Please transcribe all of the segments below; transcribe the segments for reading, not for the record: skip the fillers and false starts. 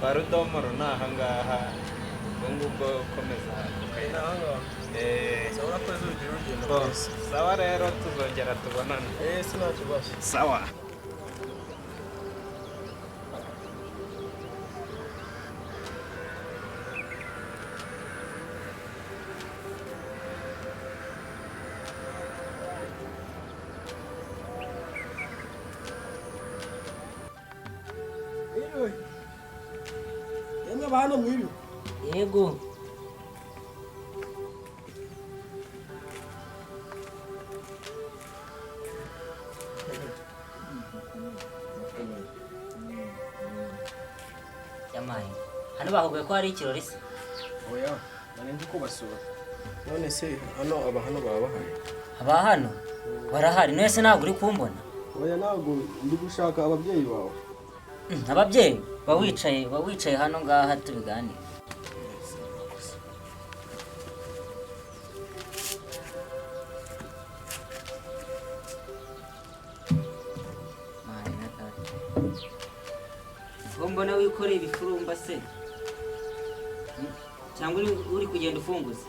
Kwa Rudomoro ni ahangaha, ubwo ngubwo komeza ku kayira. Aho ngaho. Sawa, urakoze, ugira urugendo Bo, rwiza. Sawa rero, tuzongera tubonane. Eh, si nta kibazo. Sawa. Mwiriwe. Yemwe ba hano, mwiriwe. Yego. Yamaye hano bakubwiye ko hari ikirori se? Oya, nari ndi kubasura. None se hano aba hano baba bahari? Aba hano barahari. None se ntabwo uri kumbona? Oya, ntabwo ndi gushaka ababyeyi bawe. Ababyeyi ba wicaye hano ngaha tubiganire. Mwana data. Ko mbona wikoreye ibifurumba se? Cyangwa uri kugenda ufunguza?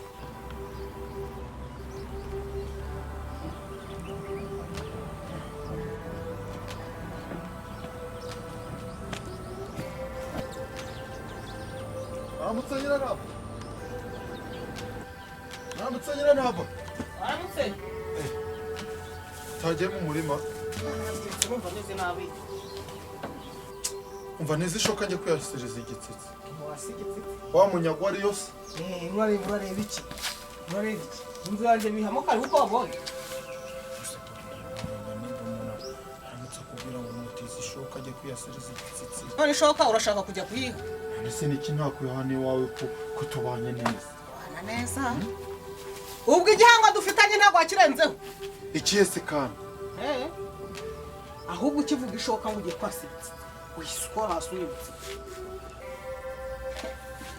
Aramutse nyiranabo, aramutse nyiranabo. Waramutse. Utagiye mu murima? Urumva meze nabi. Umva neza, ishoka njye kwiyasiriza igitsitsi. Wasigitse. Wa munyagwa ariyo se? Eh, urareba iki? Urareba iki? Inzu yanjye mihamo kare uko wabonye. Aramutse akubwira ngo umutize ishoka ajye kwiyasiriza igitsitsi. None ishoka urashaka kujya kuyiha? None se niki ntakuyahana iwawe ko tubanye neza? Bana neza. Ubwo igihango dufitanye ntabwo wakirenzeho. Ikihe se kandi? Eh. Ahubwo ukivuga ishoka ngo ugiye kwasa ibitsitsi. Wisukora hasi uributse.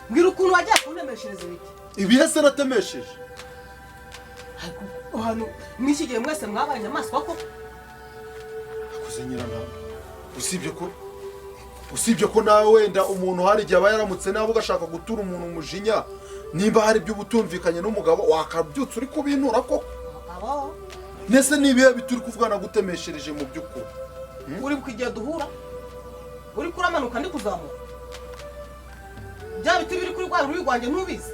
Mbwira ukuntu wagiye kuntemeshereza ibiti. Ibihe se natemesheje? Ariko hano muri iki gihe mwese mwabaye inyamaswa koko. Akuze nyiranabo, usibye ko nawe wenda umuntu hari igihe aba yaramutse nawe ugashaka gutura umuntu umujinya, nimba hari ibyo uba utumvikanye n'umugabo wakabyutsa uri kubintura koko. Abo. Nese ni ibihe biti uri kuvugana gutemeshereje mu by'ukuri? Uri igihe duhura uri kuramanuka ndi kuzamuka, bya biti biri kuri rwa rubi rwanjye ntubizi?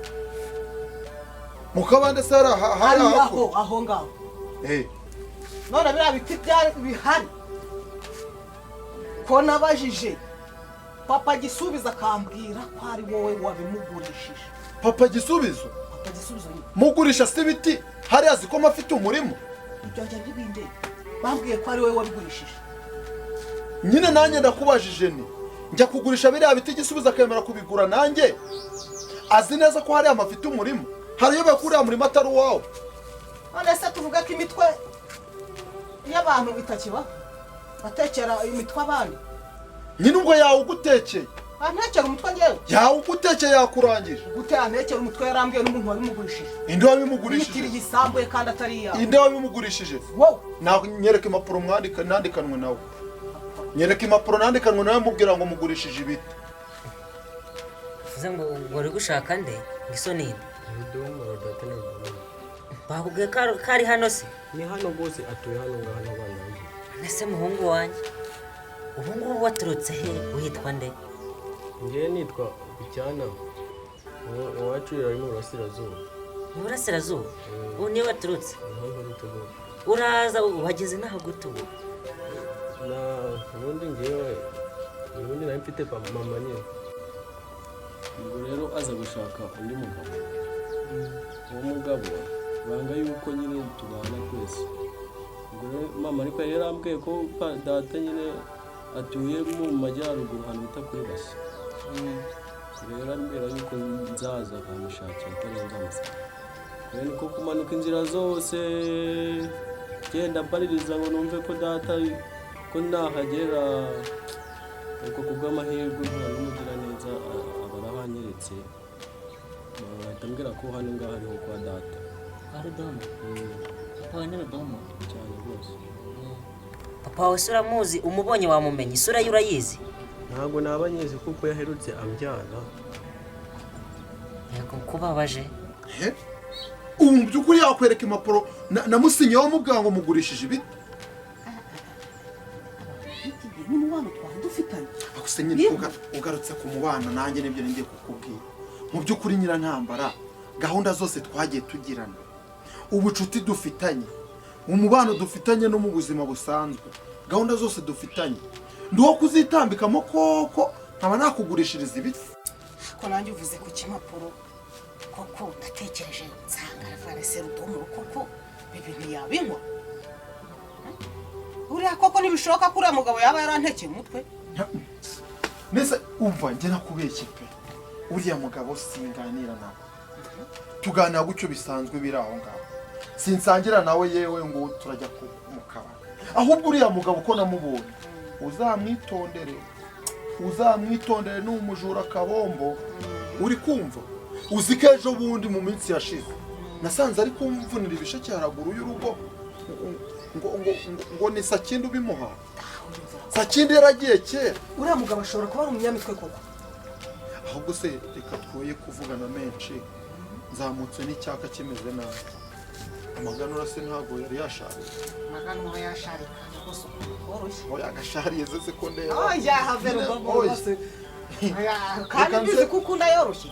Mu kabande se hari hari hari aho? Aho ngaho. Eh. None biriya biti byari bihari ko nabajije papa Gisubizo akambwira ko ari wowe wabimugurishije. Papa Gisubizo? Papa Gisubizo nyine. Mugurisha se ibiti hariya azi ko afite umurima? Ibyo njya ntibinde, bambwiye ko ari wowe wabigurishije. Nyine nanjye ndakubajije, ni njya kugurisha biriya biti, Gisubizo akemera kubigura nanjye azi neza ko hariya mafite umurima? Hariyo ko uriya murima atari uwawe? None se tuvuge ko imitwe y'abantu itakibaho, batekera imitwe abandi? Nyine ubwo yawugutekeye. Antekera umutwe ngewe? Yawugutekeye, yakurangije. Gute antekera umutwe? Yarambwiye n'umuntu wabimugurishije. Inde wabimugurishije? Yitiriye isambu ye kandi atari iyawe. Inde wabimugurishije? Wowe. Nyereka impapuro mwandika nandikanwe nawe, nyereka impapuro nandikanwe nawe mubwira ngo mugurishije ibiti. Uvuze ngo uri gushaka nde? Ngo iso ninde? Rudomoro, data ni Rudomoro. Bakubwiye ko ari hano se? Ni hano rwose, atuye hano ngaha n'abana be. Nese muhungu wanjye, ubu ngubu waturutse he? Witwa nde? Ngewe nitwa Bucyana. Iwacu ari mu burasirazuba. Mu burasirazuba? Ubu niyo waturutse? Niho nturutse rwose. Uraza wageze n'aho gute ubu? Na ubundi ngewe, ubundi nari mfite mama nyine, ubwo rero aza gushaka undi mugabo. Uwo mugabo banga yuko nyine tubana twese. Ubwo rero mama ariko yari yarambwiye ko data nyine atuye mu majyaruguru ahantu bita kuri Basi. Rero ambwira yuko nzaza akamushakira atarenze amasaha. Rero niko kumanuka inzira zose, genda mbaririza ngo numve ko data ko nahagera. Ubwo ku bw'amahirwe mpura n'umugiraneza aba arahanyeretse, bahita ambwira ko hano ngaha ariho kwa data. Kwa Rudomo? Papa wawe ni Rudomo? Cyane rwose. Papa wawe se uramuzi? Umubonye wamumenya? Isura ye urayizi? Nta Ntabwo naba nyizi kuko yaherutse ambyana. Yego, kubabaje. He? Ubu mu by'ukuri yakwereka impapuro namusinyeho mubwira ngo mugurishije ibiti? Iki gihe n'umubano twari dufitanye. Gusa nyine ugarutse ku mubano, nanjye nibyo ngiye kukubwira. Mu by'ukuri nyirantambara, gahunda zose twagiye tugirana, ubucuti dufitanye, umubano dufitanye no mu buzima busanzwe, gahunda zose dufitanye, ndi uwo kuzitambikamo koko nkaba nakugurishiriza ibiti? Ko nanjye uvuze ku kimpapuro koko, ndatekereje nsanga aravarese Rudomoro koko ibi ntiyabinywa uriya koko. Ntibishoboka ko uriya mugabo yaba yarantekeye umutwe. Nese umva, njye nakubeshye pe, uriya mugabo singanira nawe, tuganira gutyo bisanzwe biri aho ngaho, sinsangira nawe yewe ngo turajya mu kabari. Ahubwo uriya mugabo uko namubonye, uzamwitondere, uzamwitondere, ni umujura kabombo. Uri kumva, uzi ko ejo bundi mu minsi yashize nasanze ari kumvunira ibisheke haraguru y'urugo ngo ni Sakindi ubimuha. Sakindi yaragiye kera. Uriya mugabo ashobora kuba ari umunyamitwe koko. Ahubwo se reka twoye kuvugana menshi, nzamutse n'icyaka kimeze nabi. Amaganura se ntabwo yari yashariye? Amaganura yasharika rwose, ukuntu koroshye. Oya, agashariye ze ko ndeba. Oya, have Rudomo. Oya. Rwose. Oya, kandi Reka mbizi ko ukunda yoroshye.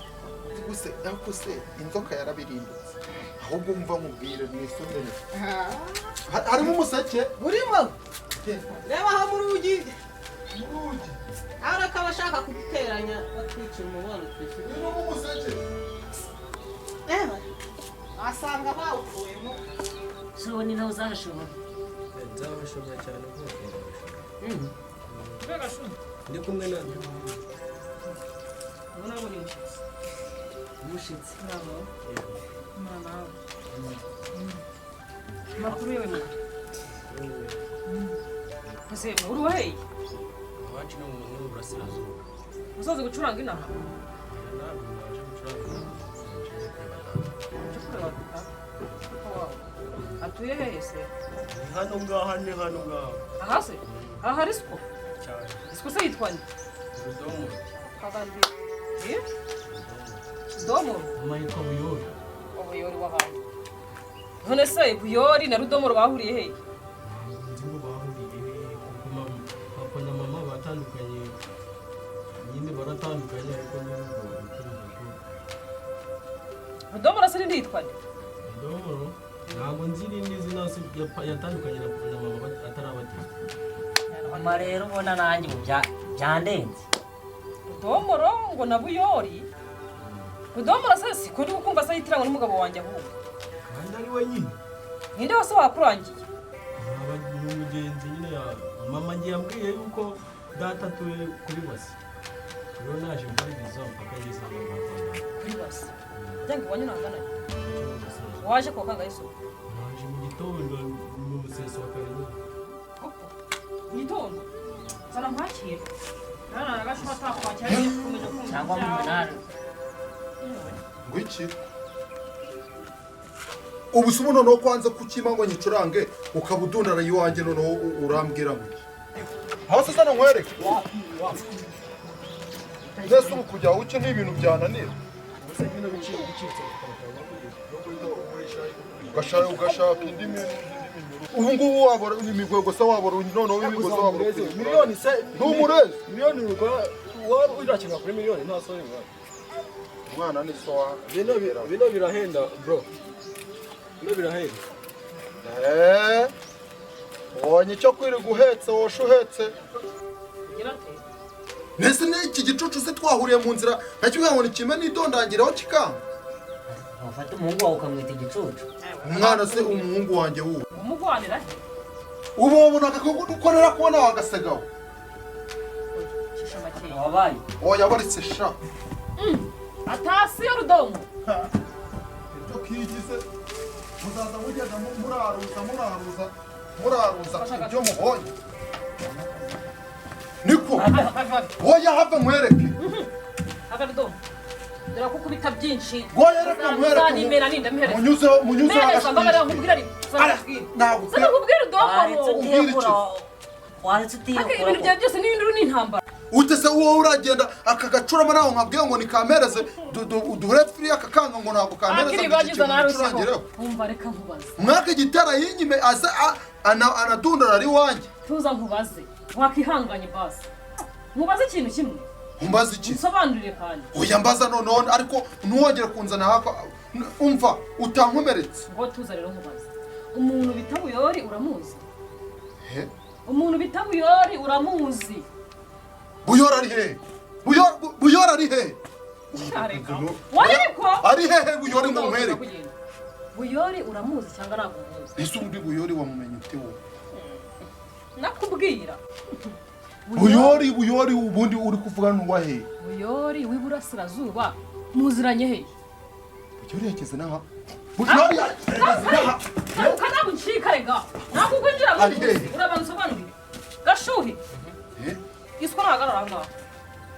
Gusa ariko se inzoka yarabirindutse. Ahubwo mva mubwire mwisomere. Harimo umuseke. Burimo, reba aho mu rugi. Mu rugi. Ahari akaba ashaka kuduteranya batwicira umubano twishyura. Harimo umuseke. Ewe, wasanga bawukuyemo. Si ubu ni nawe uzahashobora? Nzabashobora cyane rwose, nzabashobora. Ndi kumwe na Ubona nabonye umushyitsi. Umushitsi? Mwana nawe. Amakuru yawe mwana? Ese uri waheye? Iwacu ni mu burasirazuba. Uzaza gucuranga inaha? Ntabwo naje gucuranga, naje kureba data. Uje kureba data wawe? Atuye hehe se? Ni hano ngaha, ni hano ngaha. Aha se? Aha hari isuku? Cyane. Isuku se yitwa nde? Rudomo. Kabandi. Eh? Domoro. Mama yitwa Buyori. Ubuyori w'ahantu. None se Buyori na Rudomoro bahuriye hehe? Ntabwo nzi ngo bahuriye he, kuko mama, papa na mama batandukanye nyine, baratandukanye, ariko nyine ubwo urukundo ko Rudomoro se ninde, yitwa nde? Rudomoro ntabwo nzi irindi zina se, yatandukanye na mama atarabatizwa. Mama rero, ubona nanjye ubu byandenze. Rudomoro ngo na Buyori. Rudomoro se siko ndi gukumva se yitiranywe n'umugabo wanjye ahubwo? Kandi ari we nyine. Ninde wose wakurangiye? Aba ni umugenzi nyine ya mama. Ngiye yambwiye yuko data atuye kuri basi, rero naje mbarigiza mpaka ngeze hano ngaha kwa data. Kuri basi cyangwa iwanyu ntangana? Waje kuwa kangahe se? Naje mu gitondo, mu museso wa kare nyine. Koko mu gitondo zana nkwakire. Nana agashobora atakwakira gukomeje kumva. Cyangwa mu munani. Ngo iki? Ubu se ubu noneho kwanza kukima ngo nyicurange, ukaba udundara iwanjye, noneho urambwira ngo iki? Aho se sana nkwereke mbese? Ubu kujya aho uke n'ibintu byananira. Ubuse bino biciro bicitse Ugashaka indi minyururu. Ubu ngubu wabora imigwego se, wabora noneho imigozi wabora? Miliyoni se? Ni umurezi. Miliyoni ukora waba urakina kuri miliyoni, nta soni mwana. Umwana ni so wa Bino birahenda bro, bino birahenda. Eh, ubonye icyo kwirirwa uhetse, wosha uhetse. Ugira ate? Mbese n'iki gicucu se twahuriye mu nzira nkakibwira ngo nikime nidondangiraho kikanga. Ufata umuhungu wawe ukamwita igicucu? Umwana se, umuhungu wanjye wuwo. Umugwanira he? Ubu wabonaga ko ukorera kubona wagasegaho. Shisha makeya. Wabaye. Oya, baretse sha. Atasiyo Rudomo. Ibyo kigize muzaza mugenda muraruza muraruza muraruza ibyo mubonye niko. Have, have. Oya, have nkwereke. Have Rudomo, dore ko ukubita byinshi. Goya, reka nkwereke. Uzanimera ninda mpereza. Munyuzeho, munyuzeho. Mpereza mbabara. Agashwishwi. Nkubwira rimwe. Ara, Uzanakubwira. ntabwo Uzanakubwira Waretse Rudomo. Umbwira iki? utiyakura, waretse Aka utiyakura. ibintu byawe byose n'ibindi n'intambara. Ute se wowe uragenda aka gacurama naho nkabwiye ngo nikampereze uduhure free, akakanga ngo ntabwo kampereze. Akiri Ngo iki bagize kintu naruseho. gicurangireho. Wumva, reka nkubaze. Mwaka gitara yinyime aza anadundara ari iwanjye. Tuza nkubaze, wakihanganye basi nkubaze ikintu kimwe. Umbaza iki? Nsobanurire kandi. Oya, mbaza noneho, ariko ntiwongere kunzana haka, umva, utankomeretse. Ngo tuza rero nkubaze, umuntu bita Buyori uramuzi? He? Umuntu bita Buyori uramuzi? Buyora ari hehe? Buyora ari hehe? Reka wowe, ariko Ari hehe Buyori ngo nkwereke? Buyori uramuzi cyangwa ntabwo umuzi? Ese undi Buyori wamumenye ute wowe? Nakubwira. Buyori, Buyori ubundi uri kuvuga ni uwa hehe? Buyori w'iburasirazuba muziranye hehe? Buyori yageze n'aha, Buyori yageze n'aha. Ntabwo ntabwo ncika, rega ntabwo kwinjira mu Ari nzu. hehe? Urabanza usobanurire Gashuhi. Eh? Iswa ntahagarara aha ngaha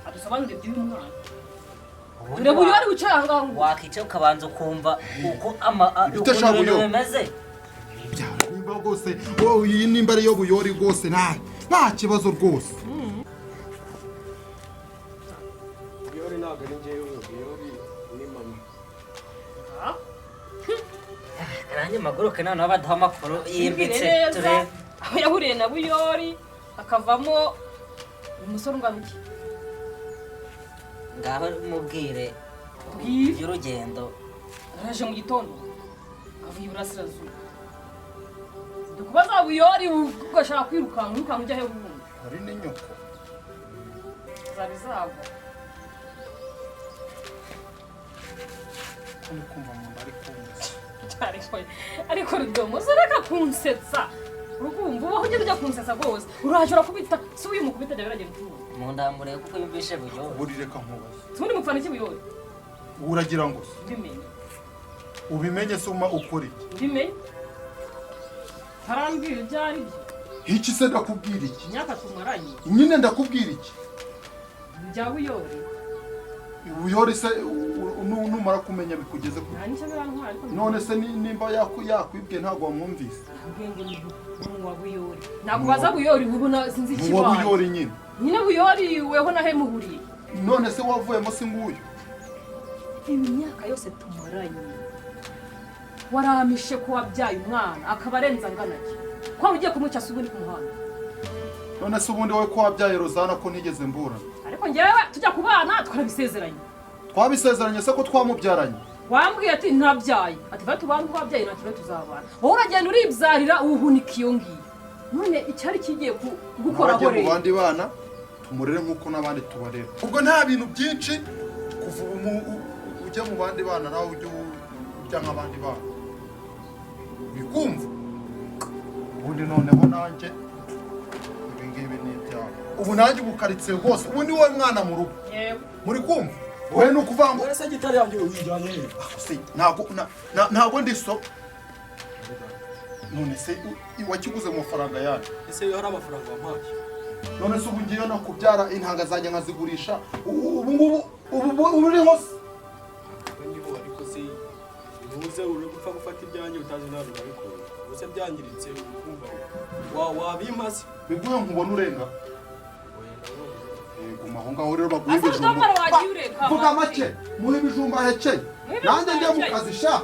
adusobanurire iby'uyu mwana. Ubundi Dore Buyori wicaye aha ngaha ngo wakica ukabanza ukumva uko ama Ibyo ukuntu ashaka ibintu Buyo. bimeze. Byara nimba rwose wowe iyi nimba ariyo Buyori rwose, nta kibazo rwose. Buyori ntabwo ari njyewe, Buyori ni mama. Nanjye maguruke noneho baduha amakuru yimbitse. Tubwire neza Turebe. aho yahuriye na Buyori akavamo umusore ungana iki? Ngaho mubwire. Bwire. Iby'urugendo. Araje mu gitondo avuye iburasirazuba, ndikubaza Buyori ugashaka kwirukanka, wirukanka ujya he bundi? Hari n'inyoko. Zaba izagwa. Ko ndi kumva mu nda ari kumva. Ariko Rudomo, reka kunsetsa, urukumva ubaho ugenda ujya kunsetsa rwose, uraje urakubita si uyu mukubita jya biragenda utuwe. Mu ndamurebe kuko yumvishe Buyori. Ubundi reka nkubaze. Ubundi mupfana iki Buyori? Uragira ngo se Mbimenye. Ubimenye se uma ukora iki? Mbimenye ntarambwira ibyo ari byo. Iki se ndakubwira iki? Imyaka tumaranye. Nyine ndakubwira iki? Bya Buyori. Buyori se numara kumenya bikugeze ku Nta nicyo birantwara, ariko None se nimba yakwibwiye ntabwo wamwumvise? Nambwiye ngo ni uwa Buyori, nakubaza Buyori ubu sinzi Ni uwa ikibaye. Buyori nyine. Nyine Buyori weho nahe muhuriye? None se wavuyemo si nguyu? Imyaka yose tumaranye waramishe ko wabyaye umwana akaba arenze angana ki, ko waba ugiye kumwica se ubundi ku muhanda? None se ubundi wowe ko wabyaye Rozana, ko ntigeze mburana? Ariko njyewe tujya kubana twarabisezeranye. Twabisezeranye se ko twamubyaranye? Wambwiye ati ntabyaye, ati va tubane uko wabyaye, nta kibazo tuzabana. Wowe uragenda uribyarira uhunika iyo ngiyo, none icyari kigiye kugukoraho Nawe ajye mu rero. bandi bana tumurere nk'uko n'abandi tubarera, ubwo nta bintu byinshi. Kuva ubu ujya mu bandi bana, nawe ujye urya nk'abandi bana, bikumva. Ubundi noneho nanjye ibi ngibi ni ibyawe, ubu nanjye ubu karitsiye rwose ubu ni wowe mwana mu rugo. Yewe. Muri kumva wowe, ni ukuvuga ngo None se gitari yanjye uyijyanye he? Se, ntabwo ntabwo ndi so. None se wakiguze mu mafaranga yanyu? Ese hari amafaranga wampaye? None se ubu ngiye no kubyara intanga zanjye nkazigurisha, ubu ngubu ubu uriho se? Niho, ariko se ntuze uri gupfa gufata ibyanjye utazi ntabwo nabikora, ubuse byangiritse ukumva wabimpa se? Biguhe nkubona urenga. Guma aho ngaho rero baguhe Asa ibijumba. Rudomoro wagiye ureka Vuga amazi. make, muhe ibijumba ahekeye. Muhe ibijumba Nanjye njye mu ahekeye. kazi sha.